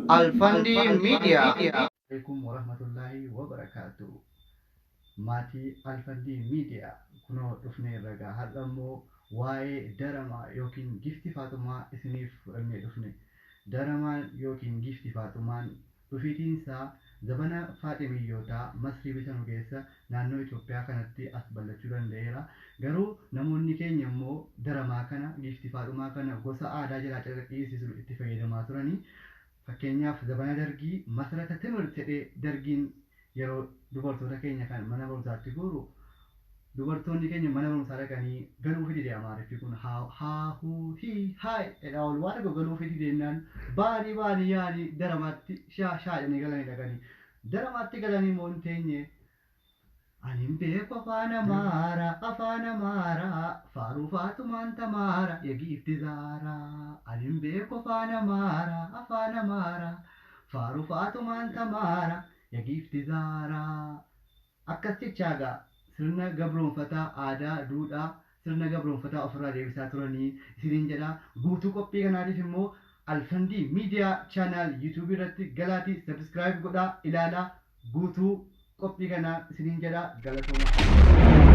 Alfandii Miidiyaa. Alaikum warahmatullahi wabarakaatu. Maatii Alfandii Miidiyaa, kunoo dhufnee ragaa har'a immoo waa'ee daramaa yookiin Gifti Faaxumaa isiniif fudhannee dhufne. Daramaan yookiin Gifti Faaxumaan dhufiitiin isaa zabana Faaximiyyootaa Masrii bitanu keessa naannoo Itoophiyaa kanatti as bal'achuu danda'eera. Garuu namoonni keenya immoo daramaa kana, Gifti Faaxumaa kana, gosa aadaa jalaa calaqqisiisu itti fayyadamaa turanii. Fakkeenyaaf, zabana Dargii masarata timir jedhee Dargiin yeroo dubartoota keenya kan mana barumsaatti guuru, dubartoonni keenya mana barumsaa dhaqanii galuu fidide. Amaariffi kun haa huu hii haay jedhaa ol waan tokko galuu fidide jennaan, baanii baanii yaanii daramaatti shaa shaa jedhanii galanii dhaqanii daramaatti galanii immoo hin teenye. Ani hin beeku afaan Amaaraa, afaan Amaaraa, faaruu Faaxumaan tamaara yegiifti zaaraa. Ani hin beeku afaan Amaaraa, afaan Amaaraa, faaruu Faaxumaan tamaara yegiifti zaaraa. Akkas jechaa gaa sirna gabroonfataa, aadaa, duudhaa sirna gabroonfataa ofirraa deebisaa turanii isiniin jedha. Guutuu qophii kanaatiif immoo Alfandii Miidiyaa channel YouTube irratti galaatii subscribe godhaa, ilaalaa guutuu qophii kanaa isiniin jedha. Galatooma.